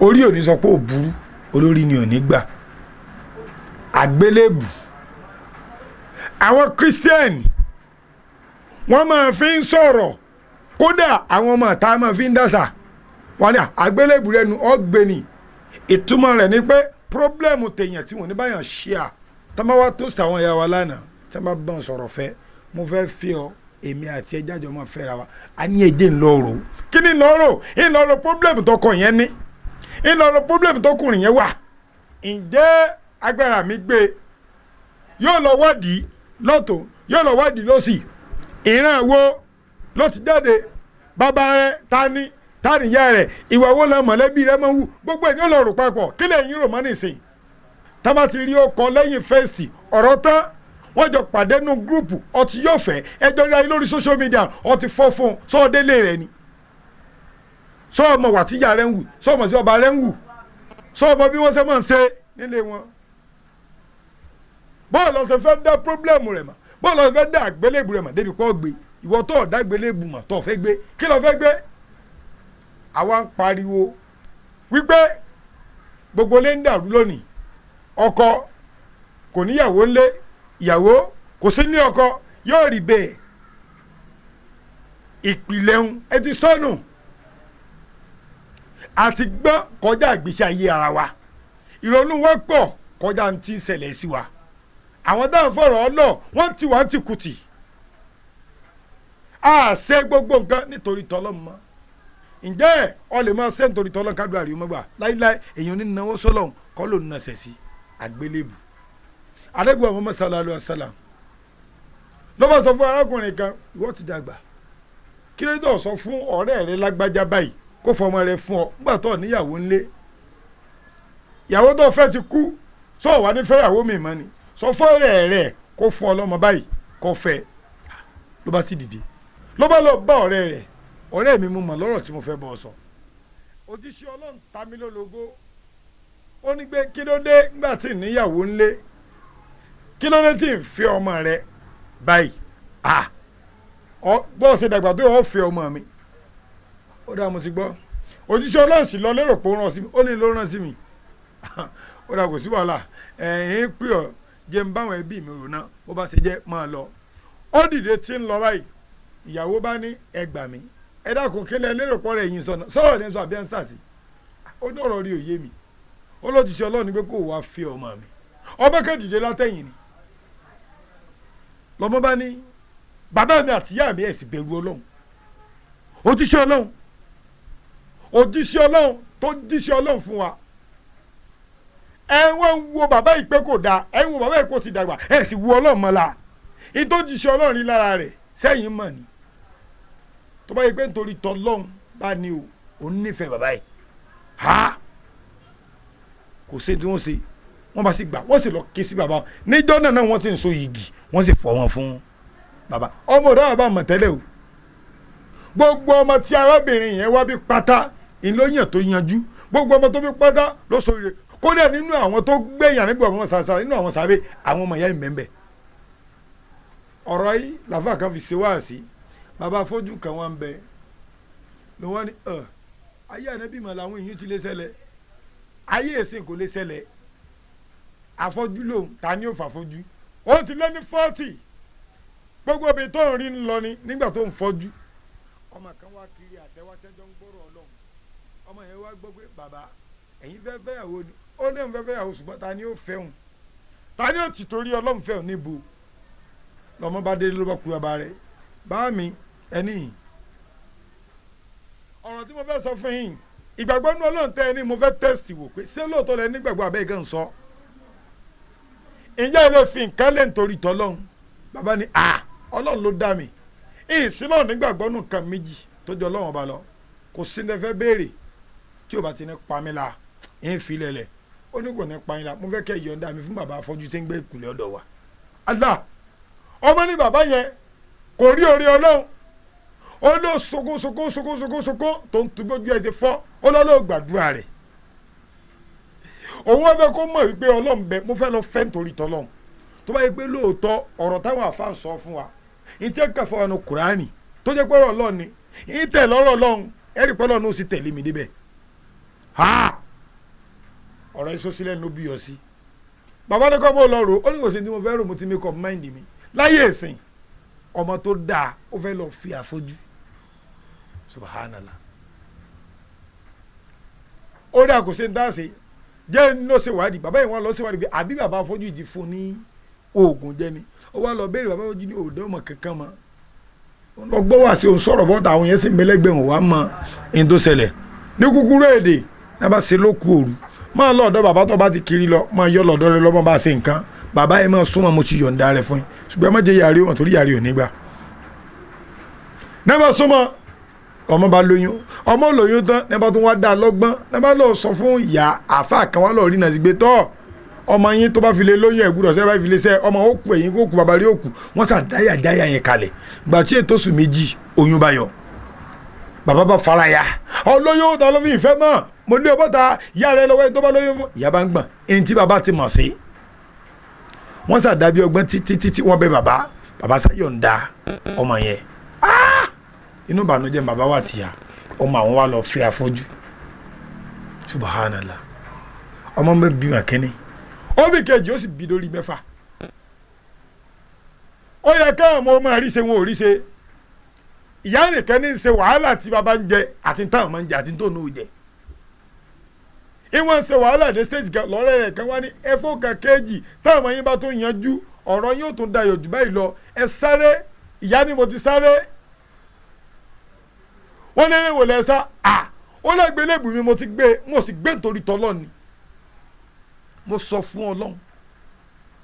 Orí ò ní sọ pé ò burú, olórí ni ò ní gbà. Àgbélébù àwọn Christian wọ́n máa fi ń sọ̀rọ̀, kódà àwọn ọmọ ìta máa fi ń dàsà. Wọ́n ní àgbélébù rẹ nu ọ̀gbẹ́ni. Ìtumọ̀ rẹ̀ ni pé pírọ́blẹ́mù tèèyàn tí wọ́n ní báyàn ṣíà tọ́mọ wa tó sàwọn ìyá wa lánàá tí wọ́n bá bọ́n sọ̀rọ̀ fẹ́, mo fẹ́ fi ọ, èmi àti ẹjá jọ máa fẹ́ra wa, a ní èdè ńlọrọ. Kí ni ńlọrọ? Ńlọrọ pírọ́blẹ́mù tọkọ yẹn ní, ńlọrọ pírọ́blẹ́mù tọkùnrin yẹn wà. Ǹjẹ́ agbára mi gbé? Yóò lọ wádìí lọ́tọ̀, yóò lọ wádìí lọ́sì. Ìran wo ló ti jáde? Bàbá rẹ ta ni? Ta ni ìyá rẹ? Ìwà wo la mọ̀lẹ́bí rẹ máa ń wù? Gbogbo ẹ̀ ní ọlọ́run papọ̀. Kí lè yín rò mọ́ nìsín? Tá bá ti rí ọkọ lẹ́yìn fẹ́ẹ̀sì ọ̀rọ̀ tán, wọ́n jọ pàdé nínú gúrùpù, ọtí yóò fẹ́ ẹjọ́ rí ayé lórí social media, ọtí fọ́ fún un sọ́ọ́délé rẹ ni. Sọ́ọ̀mọ̀ wà tí ìyá rẹ ń wù, sọ́ọ̀mọ̀ tí bàbá rẹ ń wù, sọ́ọ̀mọ̀ bí wọ́n ṣe máa ń ṣe nílé wọn. Bọ́ọ̀lù ọ̀sẹ̀ fẹ́ dá pírọ́blẹ̀mù rẹ̀ mọ̀, bọ́ọ̀lù ọ̀sẹ̀ fẹ́ dá àgbélébù rẹ̀ mọ̀ débi pọ́ gbé. Ìwọ tó ọ̀dá àgbélébù mọ̀ tó fẹ́ gbé, kí ló fẹ́ gbé? Àwa ń pariwo wípé gbogbo lé ń dàrú lónìí. Ọkọ kò níyàwó ńlé, ìyàwó kò sí ní ọkọ, yóò rí bẹ́ẹ̀. Ìpìlẹ̀ ń ẹ ti sọnù àti gbọ́n kọjá ìgbésí ayé ara wa. Ìrònú wọn pọ̀ kọjá ní ti ń ṣẹlẹ̀ sí wa. Àwọn dáhùn fọ̀rọ̀ ọlọ́ wọ́n ti wá ti kùtì. A ṣe gbogbo nǹkan nítorí tọ́lọ́mọ. Ǹjẹ́ ọ lè máa ṣe nítorí tọ́lọ́mọ kádùn àríwá mọ́gbà láíláí? Èèyàn ní náwó sọ́lọ́hún kọ́ ló ń nasẹ̀ sí àgbélébù. Ànábì wa Muhammad sallallahu alaihi wasallam ló bá sọ fún arákùnrin kan, ìwọ ti dàgbà, kí ló dé tó sọ fún ọ̀rẹ́ rẹ lágbájá báyìí kó fọmọ rẹ fún ọ nígbà tó níyàwó ńlé? Ìyàwó tó fẹ́ ti kú, sọ wà ní fẹ́yàwó mi mọ́ ni? Sọ fún ọ̀rẹ́ rẹ kó fún ọ lọ́mọ báyìí kó fẹ́. Ló bá sì dìde, ló bá lọ bá ọ̀rẹ́ rẹ̀. Ọ̀rẹ́ mi, mo mọ̀ lọ́rọ̀ tí mo fẹ́ bọ́ ọ sọ. Òjíṣẹ́ Ọlọ́run ta mí lólobó, ó ní pé kí ló dé nígbà tí níyàwó ńlé, kí ló dé tí ń fi ọmọ rẹ báyìí? Ah, bọ́ọ̀ ṣe dàgbà tó ọ̀ fi ọmọ mi. Ó dáa, mo ti gbọ́. Òjíṣẹ́ Ọlọ́run sì lọ lérò pé ó rán sí mi, ó ní ló rán sí mi. Ó dáa, kò sí wàhálà, ẹ̀yìn pé ọ jẹ́ ń báwọn ẹbí mi rò náà, bó bá ṣe jẹ́ máa lọ. Ó dìde tí ń lọ báyìí, ìyàwó bá ní ẹ gbà mí, ẹ dákun, kí lẹ lérò pọ́ rẹ̀ yín sọ̀nà sọ̀rọ̀ ní sọ àbí ẹ̀ ń sàṣì? Ó ní ọ̀rọ̀ rí òye mi. Ó lójúṣe Ọlọ́run ní pé kó wàá fi ọmọ mi. Ọmọ kan dìde látẹ̀yìn ni lọ́mọ bá ní, bàbá mi àti ìyá mi, ẹ̀ sì bẹ̀rù Ọlọ́run. Òjíṣẹ́ Ọlọ́run, òjíṣẹ́ Ọlọ́run tó jíṣẹ́ Ọlọ́run fún wa, ẹ wọ́n ń wo bàbá yìí pé kò dáa, ẹ ń wo bàbá yìí kò ti dàgbà, ẹ sì wo Ọlọ́run mọ́ la. Ìtòjíṣẹ́ Ọlọ́run rí lára rẹ̀ sẹ́yìn mọ̀ ni. Tó bá yẹ pé nítorí tọlọ́run bá ní o, òun nífẹ̀ẹ́ bàbá yìí, ha kò sí tí wọ́n ṣe. Wọ́n bá sì gbà, wọ́n sì lọ ké sí bàbá wọn níjọ́ náà náà. Wọ́n sì ń so igi, wọ́n sì fọ́ wọn fún bàbá. Ọmọ ọ̀dọ́ bàbá mọ̀ tẹ́lẹ̀ o. Gbogbo ọmọ tí arábìnrin yẹn wá bí pátá ìlóyìn tó yanjú, gbogbo ọmọ tó bí pátá ló sọ rere. Kódà nínú àwọn tó gbẹ̀yìn nígbà wọn sàṣà nínú àwọn sàbẹ̀, àwọn ọmọ ìyá ìmẹ̀mbẹ̀. Ọ̀rọ̀ yìí làfà kan fi ṣe wáàsí. Bàbá afọ́jú kan wà ń bẹ ló wọ́n ní ẹ ayé ànábì mọ̀ làwọn èèyàn ti lè ṣẹlẹ̀, ayé èsìn kò lè ṣẹlẹ̀. Afọ́jú lòun, ta ni ó fàfọ́jú? Ó ti lé ní 40, gbogbo ibi tó ń rí ń lọ ni nígbà tó ń fọ́jú. Ọmọ kan wá kiri àtẹwátẹ́jọ́ ń gbọ́rọ̀ Ọlọ́run. Ọmọ yẹn wá gbọ́ pé bàbá ẹ̀yin fẹ́ fẹ́yàwó ni. Ó ní òun fẹ́ fẹ́yàwó, ṣùgbọ́n ta ni ó fẹ́ òun? Ta ni ó ti torí Ọlọ́run fẹ́ òun? Níbo lọ́mọ bá délé, ló bá kú bàbá rẹ̀, bá mi ẹni ọ̀rọ̀ tí mo fẹ́ sọ fún yín, ìgbàgbọ́ nínú Ọlọ́run tẹ́ ẹ ní, mo fẹ́ tẹ́sítì wò pé ṣé lóòótọ́ lẹ nígbàgbọ́ abẹ́ ìgàn sọ. Ǹjẹ́ ilé fi nǹkan lè nítorí tọ́lọ́run? Bàbá ni à, Ọlọ́run ló dá mi, ìsìn náà nígbàgbọ́ nù nǹkan méjì tó jọ Ọlọ́run ọba lọ. Kò sí ní fẹ́ béèrè tí o bá ti ní pa mí la ń fi lẹ̀lẹ̀. Ó ní kò ní pa yín la, mo fẹ́ kẹ́ yọ̀ǹda mi fún bàbá afọ́jú tí ń gbé ìkùlẹ̀ ọ̀dọ̀ wa. Allah, ọmọ ní bàbá yẹn kò rí orí Ọlọ́run. Ó ló sunkún sunkún sunkún sunkún sunkún tó ń tu gbójú ẹ ti fọ́. Ó lọ́ ló gbàdúrà rẹ̀. Òun wọ́n fẹ́ kó mọ̀ wípé Ọlọ́run bẹ, mo fẹ́ lọ fẹ́ nítorí tọ́lọ́run. Tó bá yẹ pé lóòótọ́ ọ̀rọ̀ táwọn àfa ń sọ fún wa, ìtẹ́ kẹfọ́ ọ̀nà Kùránì tó jẹ́ pé ọ̀rọ̀ Ọlọ́run ni, ìtẹ̀ lọ́rọ̀ Ọlọ́run, ẹ̀rí pé Ọlọ́run ó sì tẹ̀lé mi débẹ̀. Ha, Ọ̀rọ̀ iṣó sílẹ̀ ló bí yọ sí. Bàbá ní kọ́ bó lọ rò ó ní kò sí ní mo fẹ́ rò, mo ti make up mind mi. Láyé ìsìn, ọmọ tó dáa ó fẹ́ lọ fi àfojú. Subhanallah. Ó dà kò sí ní dáàsì jẹ́ ní ló ṣe wádìí. Bàbá yìí wọ́n lọ ṣe wádìí pé àbí bàbá afọ́jú yìí ti fún ní oògùn jẹ ni. Ó wá lọ béèrè bàbá afọ́jú ní òòdó ọmọ kankan mọ́. Ó lọ gbọ́ wá sí òun sọ̀rọ̀ bọ́ta àwọn yẹn sì ń bẹ́lẹ́gbẹ̀ wọn wá mọ ẹni tó ṣẹlẹ̀. Ní kúkúrú èdè ní a bá ṣe lóku òru, máa lọ ọ̀dọ̀ bàbá tó bá ti kiri lọ, máa yọ lọ́dọ̀ rẹ lọ́mọ bá ṣe nǹkan. Bàbá yẹn máa súnmọ́, mo ti yọ̀ǹda rẹ fún yín, ṣùgbọ́n ẹ má jẹ́ yàrá wọn torí yàrá ò ní gbà. Ní a bá súnmọ́, ọmọ bá lóyún, ọmọ lóyún tán, ní bá tún wá dá lọ́gbọ́n, ní bá lọ sọ fún ìyá àáfàá kan wá lọ rí nàá sí gbé tọ́ ọmọ yín tó bá fi lè lóyún ẹ̀gbúdọ̀ sẹ́ bá fi lè sẹ́ ọmọ ó kú ẹ̀yìn kó kú bàbá rí ó kú. Wọ́n sà dáyà dáyà yẹn kalẹ̀. Gbà tí ètò oṣù méjì oyún bá yọ, bàbá bá fara ya, ọlóyún ta ló fi ìfẹ́ mọ́, mo ní ọbọ̀ ta ìyá rẹ lọ́wọ́ ẹni tó bá lóyún fún. Ìyá bá ń gbọ̀n ẹni tí bàbá ti mọ̀ sí. Wọ́n sà dábí ọgbọ́n títí títí wọ́n bẹ bàbá, bàbá sáyọ̀ ń da ọmọ yẹn. Inú ìbànújẹ́ bàbá wà tìyà, ọmọ àwọn wa lọ fẹ́ afọ́jú. Subhanallah. Ọmọ mi bí wọn kínní, ó bí kejì, ó sì bí lórí mẹ́fà. Ó yẹ káwọn ọmọ ọmọ àríṣe wọn ò ríṣe. Ìyá nìkan ní í ṣe wàhálà tí bàbá ń jẹ àti táwọn máa ń jẹ àti tó ní jẹ. Ìwọ̀n ń ṣe wàhálà dé stage kan, lọ́rẹ́ rẹ̀ kan wá ní ẹ̀fọ́ kan kejì táwọn yín bá tó yanjú ọ̀rọ̀ yín ó tún dayọ̀ jù báyìí lọ. Ẹ sáré, ìyá ni mo ti sáré. Wọ́n ní eré wò lẹ sá, à ó lẹ́gbẹ̀ẹ́ lẹ́bù mi mo ti gbé, mo sì gbé nítorí tọ́lọ́ ni. Mo sọ fún Ọlọ́run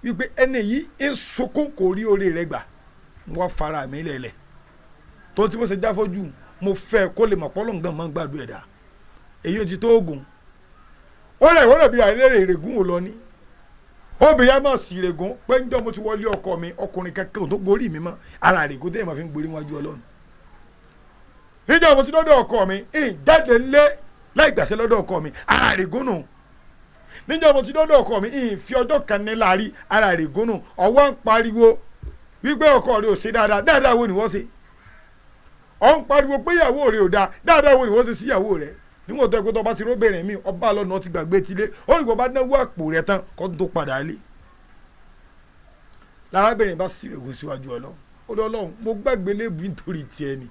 wípé ẹni yìí ń sunkún kò rí oore rẹ̀ gbà, mo wá fara mi lẹ̀lẹ̀ tó tí mo ṣe jáfọ́jú, mo fẹ́ kó lè mọ̀ pọ́lọ́ nǹkan máa ń gbàdúrà ẹ̀dá. Èyí ò ti tó oògùn. Ó lè wọ́n bí àìlérè ìrègùn ò lọ ní. Obìnrin á máa sì ìrègùn pé ń jọ́ mo ti wọlé ọkọ mi, ọkùnrin kankan tó gorí mi mọ́, ara ìrègùn tẹ́yìn máa fi ń gborí wájú Ọlọ́run. Níjọ́ mo ti lọ́dọ̀ ọkọ mi, ìjáde ńlé láì gbàṣẹ lọ́dọ̀ ọkọ mi, ara ìrègùn nù. Níjọ́ mo ti lọ́dọ̀ ọkọ mi, ìfi ọjọ́ kan ní láàrí, ara ìrègùn nù. Ọwọ́ ń pariwo wípé ọkọ rẹ ò ṣe dáadáa, dáadáa wo ni wọ́n ṣe? Ọ̀ ń pariwo pé ìyàwó rẹ ò dáa, dáadáa wo ni wọ́n ṣe sí ìyàwó rẹ? Níwọ̀n tó ẹ pé tó bá ti róbìnrin mi, ọba lọ́nà ti gbàgbé tilé, ó ní kó bá náwó àpò rẹ tán kó tó padà lé. Lárábìnrin bá sì rògùn síwájú Ọlọ́run, ó lọ Ọlọ́run, mo gbàgbé léèbù nítorí tiẹ̀ ni.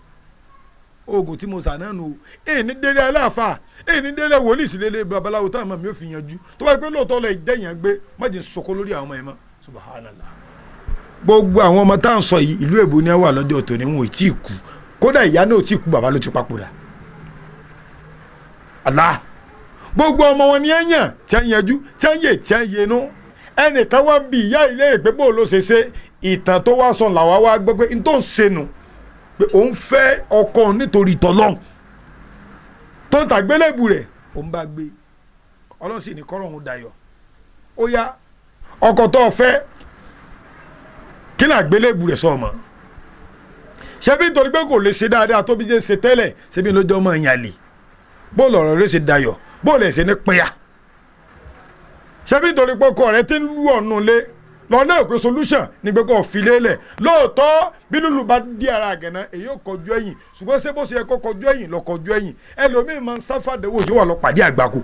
Oògùn tí mo sà náà nù o, èyí ní délé aláàfáà, èyí ní délé wòlíì sí lélẹ̀ babaláwo táwọn ọmọ mi ò fi yanjú. Tó bá pẹ́ lóòótọ́ lọ ìdẹ́yàn gbé, má jẹ́ sọkó lórí àwọn ọmọ yẹn mọ́. Subhanallah. Gbogbo àwọn ọmọ tá à ń sọ yìí, ìlú èbó ni wà lọ́jọ́ tòní, wọn ò tí ì kú. Kódà ìyá náà ò tí ì kú, bàbá ló ti papòdà. Allah. Gbogbo ọmọ wọn ni ẹ yàn tí ẹ yanjú, tí ẹ yè, tí ẹ yenú. Ẹnìkan wá ń bi ìyá ilé rẹ̀ pé bó ló ṣe ṣe ìtàn tó wá sọ làwa wá gbọ́ pé n tó ń ṣe nù, pé òun fẹ́ ọkọ nítorí tọ́lọ́hún tó ń tàgbélébù rẹ̀ òun bá gbé. Ọlọ́run sì ní kọ́rọ̀ òun dayọ̀. Ó yá ọkọ tó o fẹ́ kí ni àgbélébù rẹ̀ sọ ọmọ? Ṣebí nítorí pé kò lè ṣe dáadáa tó bí jẹ́ ṣe tẹ́lẹ̀, ṣebí lójó ọmọ ìyàn lè bóòlù ọ̀rọ̀ rẹ̀ ṣe dayọ̀, bóòlù ẹ̀ ṣe ní pinya. Ṣebí nítorí pé ọkọ rẹ̀ ti ń lù ọ̀nù lé lọ́nà òpin solution ní pé kò fi lélẹ̀. Lóòótọ́ bí lùlù bá di ara àgànná èyí ò kọjú ẹ̀yìn, ṣùgbọ́n ṣé bó ṣe yẹ kó kọjú ẹ̀yìn lọ kọjú ẹ̀yìn. Ẹlòmíín máa ń sáfàdéwò yóò wà lọ pàdé àgbákò.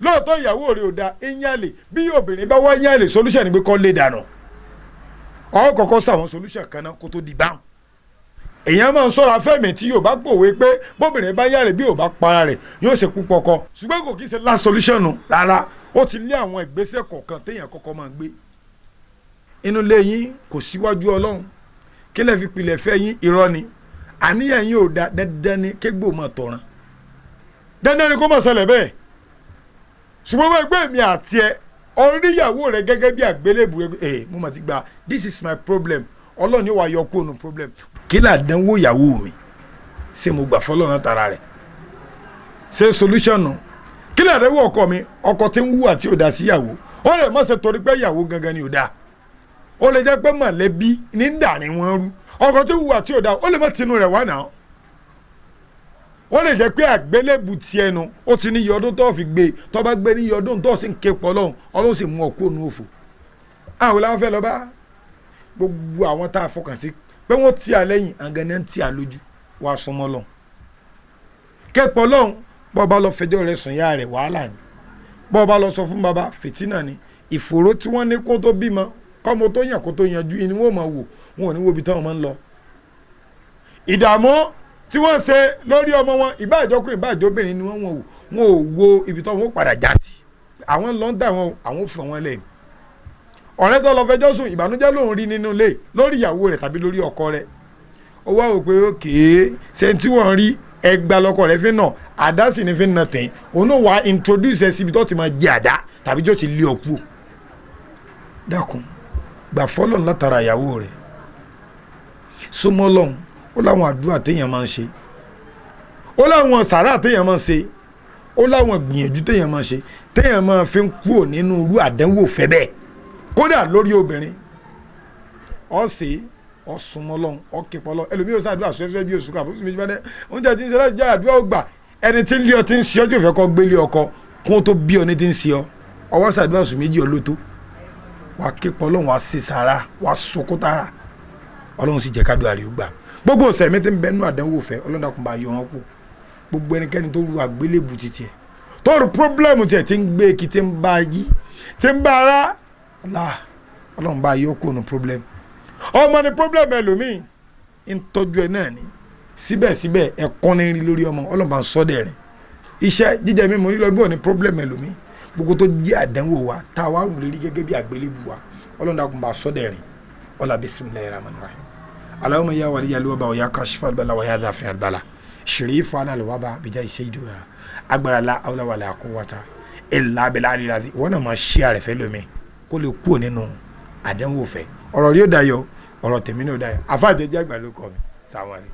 Lóòótọ́ ìyàwó rẹ̀ ò da ìyàlè, bí obìnrin bá wá ìyàlè solution ní pé kó lé dànù. Ọ̀ kọ́kọ́ sàwọn solution kan náà kó tó di báwọn. Èèyàn máa ń sọ̀rọ̀ afẹ́mi tí yóò bá pòwe pé bóbìnrin bá yàrá bí yóò bá para rẹ̀ yóò ṣe kú pọkọ, ṣùgbọ́n kò kí ń ṣe last solution nù rárá. Ó ti lé àwọn ìgbésẹ̀ kọ̀ọ̀kan téèyàn kọ́kọ́ máa ń gbé. Inú ilé yín kò síwájú Ọlọ́run, kí lè fi pilẹ̀ fẹ́ yín, irọ́ ni, àníyàn yín ò da, dandan ni kégbò máa tọ̀ràn, dandan ni kó máa ṣẹlẹ̀ bẹ́ẹ̀. Ṣùgbọ́n wọ́n gbé mi àti ẹ oríyàwó rẹ gẹ́gẹ́ bí àgbélébù rẹ, ẹ mo mà ti gba this is my problem, Ọlọ́run ni wàá yọ kúrò nù problem. Kí làdánwò ìyàwó mi, ṣé mo gbà fọlọ́run tara rẹ̀, ṣé solution nù? Kí làdánwò ọkọ mi, ọkọ tí ń wúwà tí ò da síyàwó, ó lè má ṣe torí pé ìyàwó gangan ni ò da, ó lè jẹ́ pé mọ̀lẹ́bí ní ń dàrin wọn rú. Ọkọ tí ń wúwà tí ò da ó lè má tinú rẹ̀ wá náà, ó lè jẹ́ pé àgbélébù tiẹ̀ nu, ó ti ní iye ọdún tó fi gbé, tó bá gbé ní iye ọdún tó sì ń ké pọ̀ lọ́hùn, Ọlọ́run sì mú ọ kúrò ní òfò. Àwọn làwọn fẹ́ lọ bá gbogbo àwọn tá a fọkàn sí pé wọ́n ti à lẹ́yìn, àgànnà ń ti à lójú, wàá súnmọ́ lọ́hùn kẹ́pọ̀ lọ́hùn. Bọ́ bá lọ fẹjọ́ rẹ̀ sùn yá rẹ̀, wàhálà ni. Bọ́ bá lọ sọ fún bàbá, fìtínà ni. Ìfòró tí wọ́n ní kó tó bímọ, kọ́mọ tó yàn kó tó yanjú ni wọ́n máa wò, wọn ò ní wo ibi táwọn máa ń lọ. Ìdààmú tí wọ́n ṣe lórí ọmọ wọn, ìbáàjọkùn ìbáàjọbìnrin ni wọ́n wò, wọn ò wo ibi táwọn ó padà já sí. Àwọn lọ ń dà wọn, àwọn ò fún wọn lẹ́yìn. Ọ̀rẹ́ tó lọ fẹjọ́ sùn, ìbànújẹ́ lòun rí nínú ilé lórí ìyàwó rẹ̀ tàbí lórí ọkọ rẹ̀. Ó wá wò pé ókè ṣe tí wọ́n rí ẹgbà lọkọ rẹ̀ fi nà àdá sì ni fi nà tẹ̀, òun náà wá introduce ẹ síbi tó ti máa jẹ àdá tàbí tó ti lé ọ kú. Dákun, gbà fọlọ́n látara ìyàwó rẹ̀, súnmọ́ Ọlọ́hun. Ó láwọn àdúrà téèyàn máa ń ṣe, ó láwọn sàrà téèyàn máa ń ṣe, ó láwọn gbìyànjú téèyàn máa ń ṣe, téèyàn máa fi ń kúrò nínú irú àdánwò fẹ́ bẹ́ẹ̀. Kódà lórí obìnrin, ọ̀sẹ̀ ọ̀sùnmọ́lọ́n ọ̀kẹ́pọ̀lọ́ ẹlòmíì ó sàdúrà sẹ́fẹ́ bí oṣù kàbó méjì bá dẹ́ oúnjẹ tí ń ṣe láti jẹ́ àdúrà ó gbà. Ẹni tí ń lé ọ tí ń ṣe ọjọ́ ìfẹ́ kọ́ gbélé ọkọ kún tó bí ọ ní tí ń ṣe ọ, ọwọ́ sàdúrà oṣù méjì ọlọ́tọ́ wà képọ̀lọ́, wà ṣe sàrà, wà sọkó tààrà, Ọlọ́run sì jẹ́ kádùá rẹ̀ ó gbà. Gbogbo ọ̀sẹ̀ mi ti ń bẹnu àdánwò fẹ́, Ọlọ́run dákun bá yọ wọn kú. Gbogbo ẹnikẹ́ni tó ru àgbélébù títí ẹ̀, tó ru pírọ́blẹ́mù tiẹ̀ tí ń gbé kí tí ń bá yí tí ń bá ara Ọlọ́run bá yọ kó nu pírọ́blẹ́mù. Ọmọ ni pírọ́blẹ́mù ẹlòmíì ń tọ́jú ẹ náà ni, síbẹ̀síbẹ̀ ẹ̀kọ́ ní rí lórí ọmọ, Ọlọ́run bá ń sọ́dẹ̀ rẹ̀. Iṣẹ́ jíjẹ mímu lílọ bí ò ní pírọ́blẹ́mù ẹlòmíì. Gbogbo tó jẹ́ àdánwò wa tá a wá rù lérí gẹ́gẹ́ bí àgbélébù wa, Ọlọ́run dákun bá sọ́dẹ̀ rẹ̀. Ọlá bismillahir rahmanir rahim. Allahumma ya waliyal waba wa ya kashifal bala wa ya dafi'al bala shirif ala alwaba bija sayyidina agbára la hawla wala quwwata illa billahi alladhi. Wọ́n náà máa ṣí àrẹ̀ fẹ́ lómi kó lè kúrò nínú àdánwò fẹ́. Ọ̀rọ̀ rí ó dayọ̀, ọ̀rọ̀ tèmi náà ó dayọ̀. Àfáàjẹjẹ àgbà ló kọ́ mi. Sàwọn àlè.